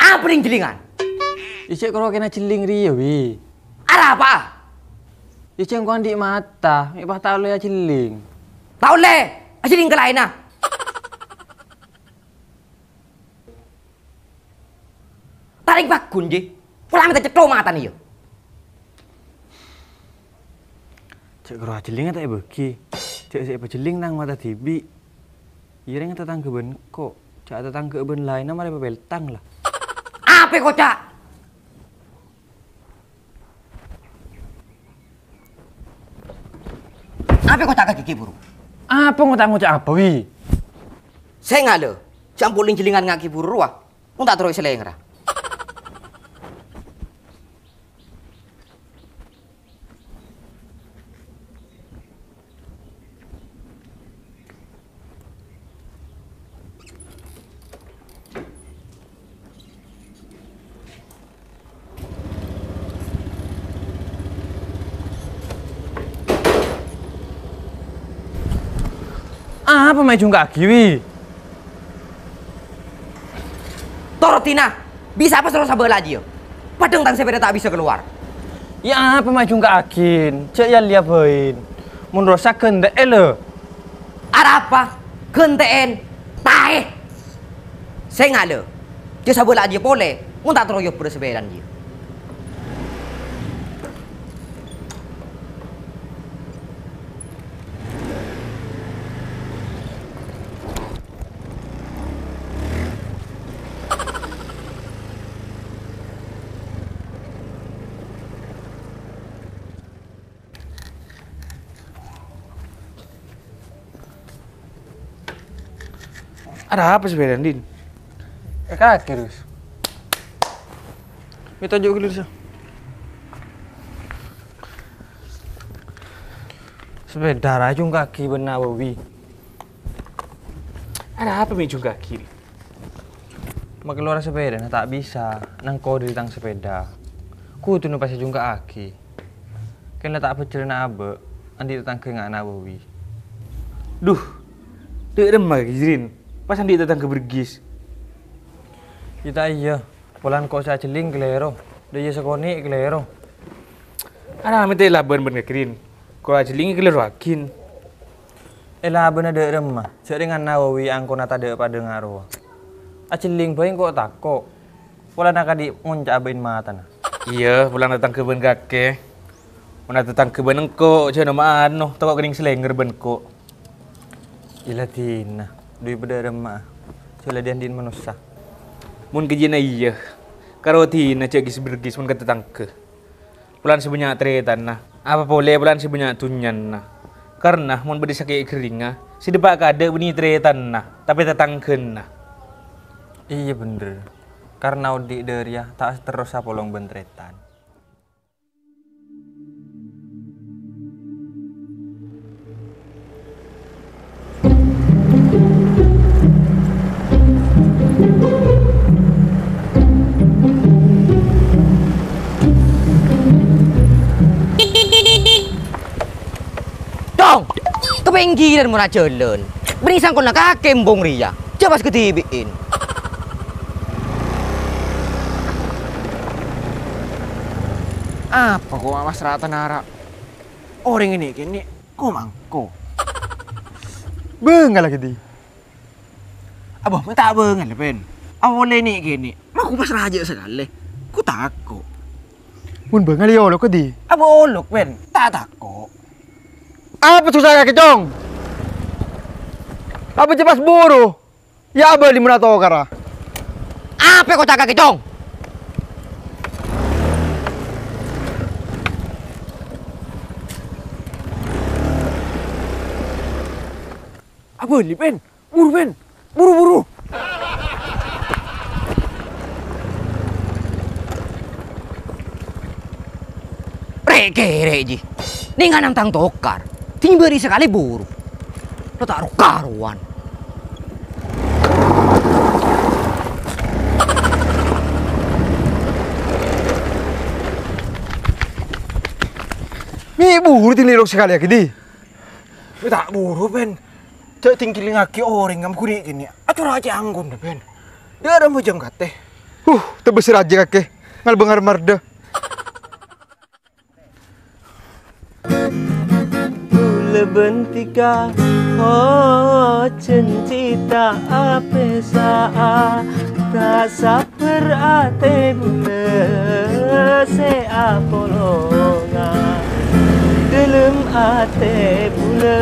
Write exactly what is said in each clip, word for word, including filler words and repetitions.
Apa ning jellingan? Ijjhâ' karo kèna jelling rèya, Wi. Arapa? Ijjhâ' engko' andi' mata, mè' pas ta' ollè ajhelling. Ta' ollè, ajhelling ka laènna. Tarèng paggun, Ji. Pola mènta cètto matana, yâ. Jhâ' karo ajhellingnga ta' èbâgi. Jhâ' sè èpajhelling tang mata dhibi'. Iyâ rèng tatangghâ bân engko'. Jhâ' tatangghâ bân laènna marè pèpèltang, la. Apa, koca'? Apa, koca' ka ghi' buru? Apa ngoca'-ngoca' apa, Wi? Sènga', lho. Jhâ' ampon ling-jhellingan ngaghi buru rowa. Mon ta' terro èsèlèngèra. Apa ma' èjhungka'aghi, Wi? Toro' dina, bisa pas rowa sabâlâ jiyâ. Padhâng tang sepeda ta' bisa kalowar. Yâ apa ma' èjhungka'aghin, jhâ' yâ-lèyâ bhâi. Mon rosak ghântè'è, lho. Arapa? Ghântè'è? Taè! Sènga', lho. Jhâ' sabâlâ jiyâ polè, mon ta' terro èobbhârâ sapèdana jiyâ. Arapa sapèdana, Din? Ka kakè, Rus. Mè' tojhu' ghâllu, Rus. Sapèda ra èjhungka'aghi bân Nawawi. Arapa ma' èjhungka'aghi? Makalowar sapèdana ta' bisa, nangko dâri tang sapèda. Koduna pas èjhungka'aghi. Kèng la ta' bhâjjhrâna abâ', andi' tatangghâ nga' Nawawi. Duh, dâ' remma kakè, Jrin? Pas andi' tatangghâ bergis. Yâ ta' iyâ, polana ko' sè ajhelling kalèro, dâ' iyâ sakonè' kalèro. Ara mènta èlabân bân kakè, Rin. Ko' ajhellingè kalèroaghin. Èlabâna dâ' remma, jhâ' rèng Nawawi angkona tadâ' padâ nga' rowa. Ajhelling bhâi engko' tako'. Polana kadhi' ngonca'a bâ'in matana. Iyâ, polana tatangghâ bân kakè. Mon tatangghâ bân engko', jhâ' no-mano, tako' kennèng salènger bân engko'. Iyâ la dina, dhu padâ remma'a. Jhâ' la dhi-andhi'in manossa. Mon kajiyâna iyâ, karo dina jhâ' gis-bergis mon ka tatangghâ. Polana sè bânnya' tarètanna, apa polè polana sè bânnya' dhunnyana. Karna mon bâdâ sakè' ghâringnga, sè dâpa' kaadâ' bânnè tarètanna, tapè tatangghâna. Iyâ bhender. Karna odi' dâriyâ ta' terros apolong bân tarètan. Cong! Kapèngghirân mora jhâlân. Bânnè sangkolla kakè embong rèya. Jhâ' pas kadhibi'in. Apa ko' awas rata nara'? Orèng nè' kènè' ko-mangko. Bângal la kadhi. Abâ, mè' ta' bângal, Pen. Awalè nè' kènè', ma' ko' pas rajâ sakalè. Ko' tako'. Mon bângal yâ olok kadhi. Abâ olok, Pen. Ta' tako'. Apa sossa kakè, Cong? Apa jhâ' pas buru? Yâ abâli mon atokara. Apa ko' ca' kakè, Cong? Abâli, Pen. Buru, Pen. Buru, buru. Rè'-kèrè', Ji. Nèng ana'na tang tokar. Ding bâri' sakalè buru. Lo ta' ro-karowan. Mè' buru ding lèrok sakalè kadhi. Mè' ta' buru, Pen. Jhâ' ding èngèlingngaghi orèng ngam ghuri kènè'. Acora' cè' anggun, Pen. Dâ' remma jhâm katè. Huh, tebbhâs rajâ kakè. Ngalbângar mardhâ. Bulâ bân dhika, hojân cita' apèsa'a, ta' sabbhâr atè bulâ sè apolongan. Dâlem atè bulâ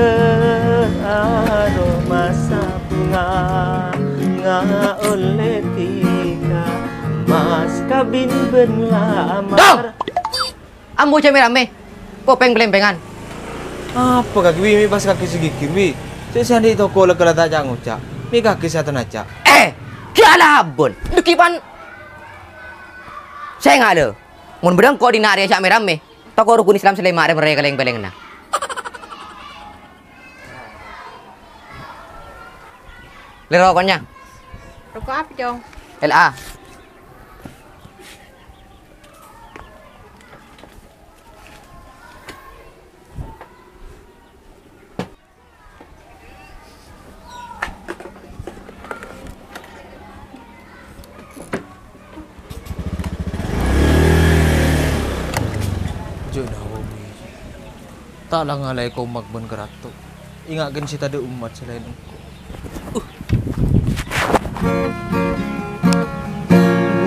aromasa bhunga, nga' ollè dhika, mas kabin bân lamar. Ambu jhâ' mè-rammè, kopèng palèmpèngan. Apa kakè, Wi? Mè' pas kakè sè ghighir, Wi. Cè' sè andi' toko la kala ta' ca'-ngoca'. Mè' kakè sè atanaca'. Eh, ghi' alabân. Dâgghi' pan. Sènga' lho. Mon bâdâ engko' dinna' rèya jhâ' mè-rammè, toko rukun Islam sè lèma' rè mèrrè kalèng-pèlèngnga. Lè roko'na. Roko' apa, Cong? L A. Jhâ' Naomi, ta' la ngalaè koma bân karato. Enga' ghun sè tadâ' ommat sè laèn engko'. Uh.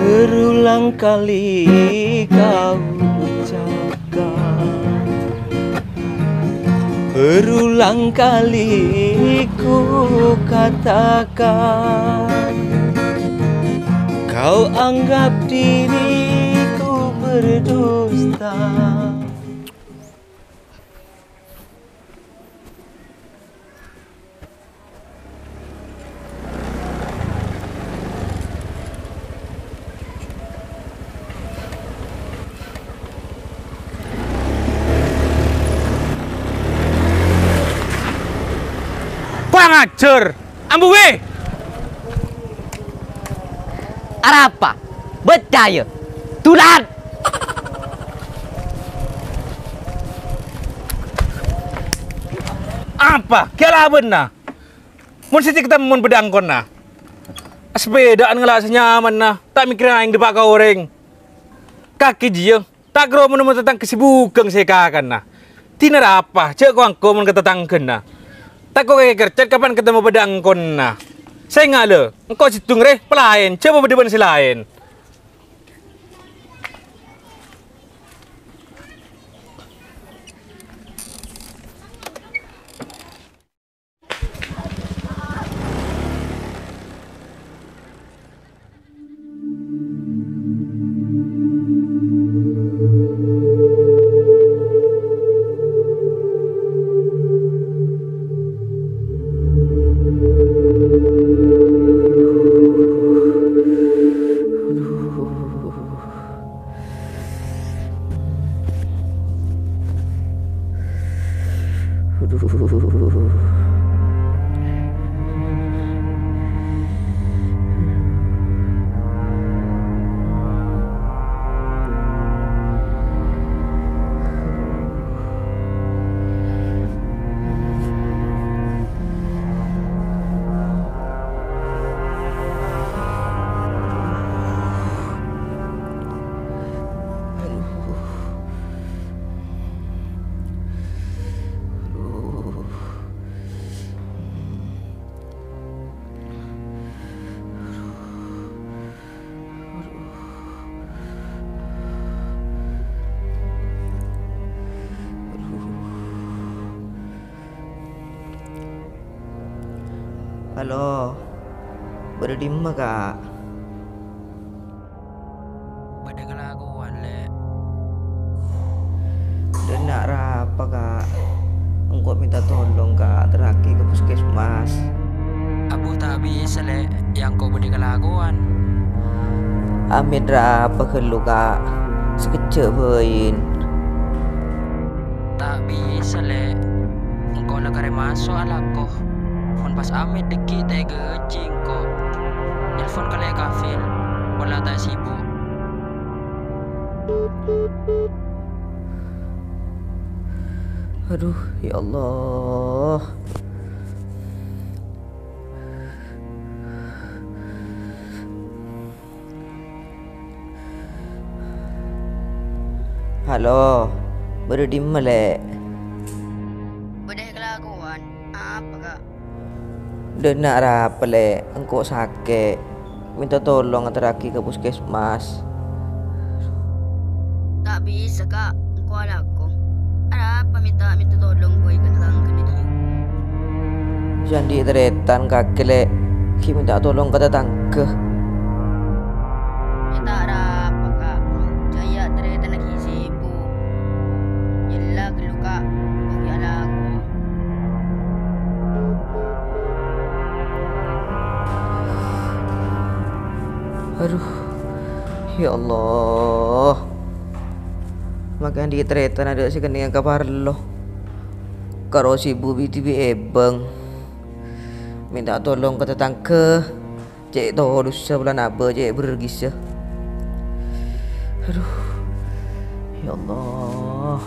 Berulang kali kau ucapkan, berulang kali ku katakan, kau anggap diriku berdusta. Kurang ajar! Ambu, wè! Arapa? Bâcca, yâ! Dulat! Apa? Kèya labânna? Mon sè cè' katemmon bâdâ angkona. Sapèdaan ngala' sè nyamanna, ta' mèkkèrè aèng dâpa' ka orèng. Kakè jiyâ. Ta' karo mon-nemmo tatangghâ sè bhughâng sè èkakana. Dina arapa, jhâ' ko-angko mon ka tatangghâna. Tako' kakè kercet kapan katemmo bâdâ angkona. Sènga' lè, engko' sèttong rè, palaèn, jhâ' pabâdâ bân sè laèn. Halo, bâdâ dimma, Ka'? Bâdâ kalakowan, Lè'. Dâ' enna' arapa, Ka'? Engko' mènta tolong, Ka', aterraghi ka puskesmas. Abbhu ta' bisa, Lè'. Yâ engko' bâdâ kalakowan. Amin arapa ghâllu, Ka'? Sakejjhâ' bhâi. Ta' bisa, Lè'. Engko' la karè maso' alako. Mon pas Amin dâgghi' ta' èghâji engko'. Nelpon ka Lè' Kafil, pola ta' sibuk. Aduh, ya Allah. Halo, bâdâ è dimma, Lè'? Bâdâ è kalakowan. Apa, Ka'? Dâ' enna' arapa, Lè'? Engko' sakè'. Mènta tolong antarraghi ka puskesmas. Ta' bisa, Ka'. Engko' alako. Arapa mènta, mènta tolong bhâi ka tatangghâna jiyâ? Sè andi' tarètan kakè, Lè'. Ghi' mènta tolong ka tatangghâ. Yâ ta' arapa, Ka'. Jâ' iyâ tarètanna ghi' sibuk. Yella ghâllu, Ka'. Engko' ghi' alako. Aduh. Ya Allah. Makè andi' tarètan adâ' sè kennengngan kaparlo. Karo sibuk bi-dhibi' èbâng. Mènta tolong ka tatangghâ. Cè' todusâ polana abâ' cè' bherrâ' ghisa. Aduh. Ya Allah.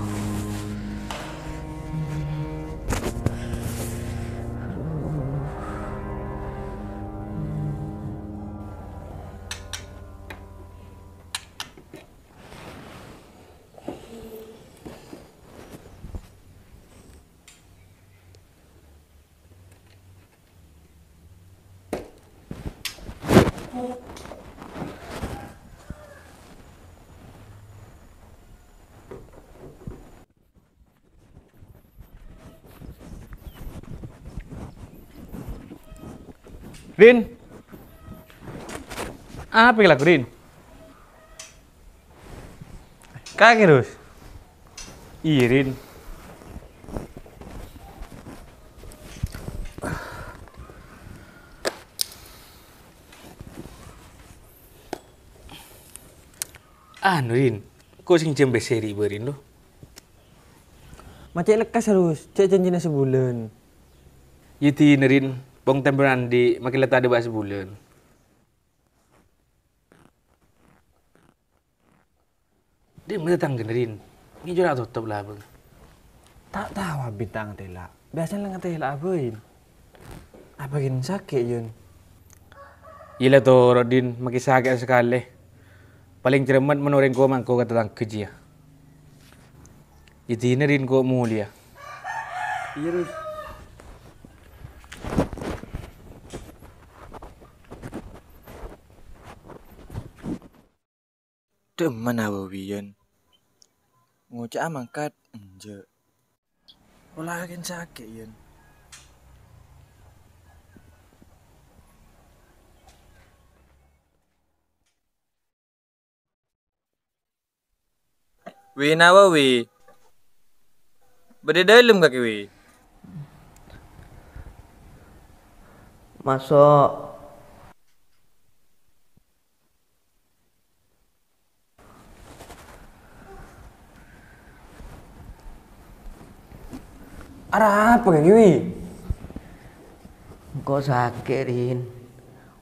Rin. Apa lako, Rin? Kakè, Rus? Iyâ, Rin. Anu, Rin, engko' sè ngènjhâm pèssè ri' bâ'na, lo. Ma' cè' lekkas, Rus, cè' jhânjhina sabulân. Yâ dinah, Rin, bhung tempona andi' makè la tadâ' bâ' sabulân. Dimma tatangghâna, Rin? Ngènjhâ la totop labâng. Ta' tao abit ta' ngatèla'. Biyasana la ngatèla' abâin. Apa ghi' sakè', Yun? Iyâ la toro', Din, makè sakè'an sakalè. Palèng cerremmet mon orèng ko-, mangko ka tatangghâ jiyâ. Yâ dinah, Din, ko' molèya. Iyâ, Rus. Dimma Nawawi, Yun? Ngoca'a mangkat, enjâ'. Pola ghi' sakè', Yun. Wi Nawawi. Bâdâ dâlem kakè, Wi? Maso'. Arapa kakè, Wi? Engko' sakè', Rin.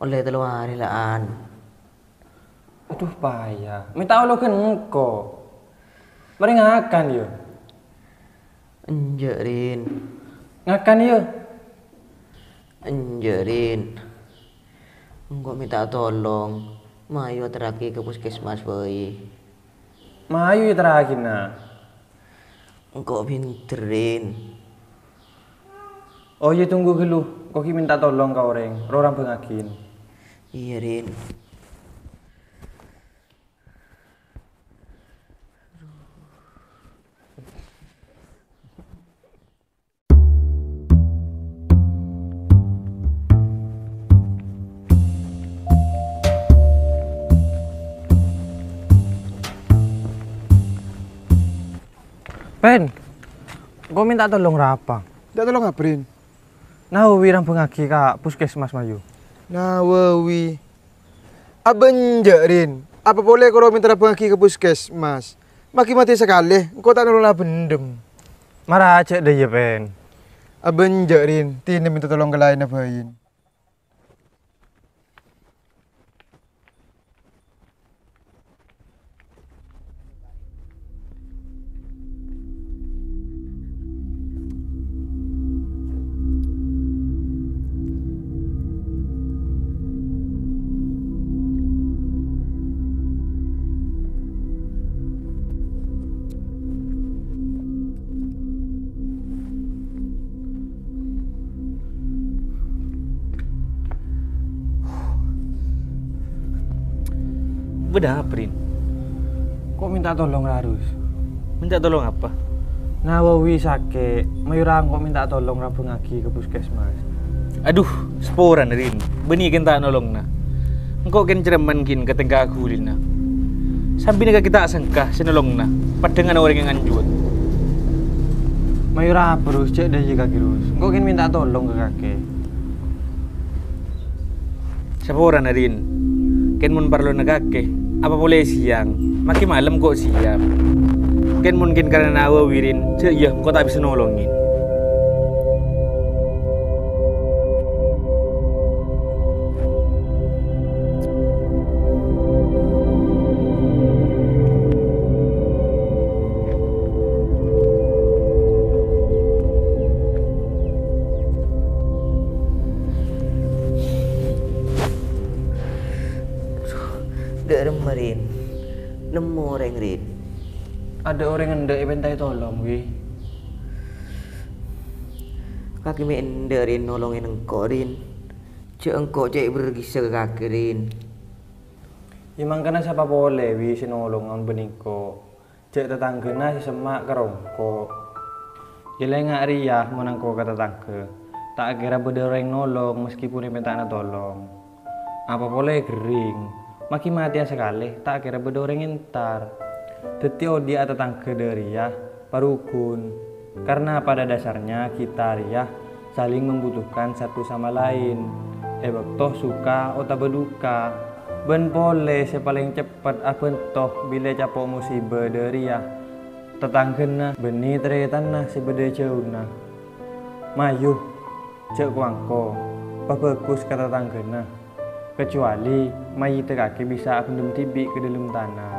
Ollè tello arè la'an. Adhu, paya. Mè' ta' ologhân engko'. Marè ngakan, yâ. Enjâ', Rin. Ngakan, yâ. Enjâ', Rin. Engko' mènta tolong. Mayu èyaterraghi ka puskesmas bhâi. Mayu èyaterraghina. Engko' bhender, Rin. Oh, iyâ, tunggu ghâllu. Engko' ghi' mènta tolong ka orèng. Ro rambhângaghin. Iyâ, Rin. Pen, engko' mènta tolong rapa? Mènta tolong apa, Rin? Nawawi rambhângaghi ka puskesmas, mayu. Nawawi. Abâ' enjâ', Rin. Apa polè koro mènta rambhângaghi ka puskesmas? Maghi matè sakalè, engko' ta' nolong la bhendhem. Mara jhâ' dâ' iyâ, Pen. Abâ' enjâ', Rin. Dinah mènta tolong ka laènna bhâi. Bâdâ apa, Rin? Ko' mènta tolong, ra, Rus. Mènta tolong apa? Nawawi sakè', mayu ra engko' mènta tolong rabângngaghi ka puskesmas. Adhu, saporana, Rin. Bânnè kèng ta' nolongana. Engko' kèng cerrèmman ghi' ka tèngka ghulina. Sambina kakè ta' sengka sè nolongana, paddhângan orèng nganjhuwât. Mayu ra apa, Rus, jhâ' dâjâ kakè, Rus. Engko' kèng mènta tolong ka kakè. Saporana, Rin. Kèng mon parlona kakè, apa polè sèyang, maghi malem ko' sèyap. Kèng mon kèng karana Nawawi, Rin, jhâ' iyâ engko' ta' bisa nolongè. Dâ' remma, Rin? Nemmo orèng, Rin? Adâ' orèng endâ' èpèntaè tolong, Wi. Kakè mè' endâ', Rin, nolongè engko', Rin. Jhâ' engko' cè' bergisa ka kakè, Rin. Yâ mangkana sapa polè, Wi, sè nolong mon bânnè engko'? Jhâ' tatangghâna sè semma' ka engko'. Yâ lènga' rèya mon engko' ka tatangghâ. Ta' kèra bâdâ orèng nolong meskipun èpènta'ana tolong. Apa polè ghering, maghi matèya sakalè, ta' kèra bâdâ orèng entar. Dhâddhi odi'â tatangghâ dâ' rèya, parokon. Karena pada dasarnya kita rèya saling membutuhkan satu sama lain è bâkto suka otabâ duka. Bân polè sè palèng ceppet abhânto bilâ capo' musibâ dâ' rèya, tatangghâna bânnè tarètanna sè bâdâ è jhâuna. Mayu, jhâ' ko-angko, pabhâghus ka tatangghâna, kacuali mayyidda kakè bisa abhendhem dhibi' ka dhâlem tana.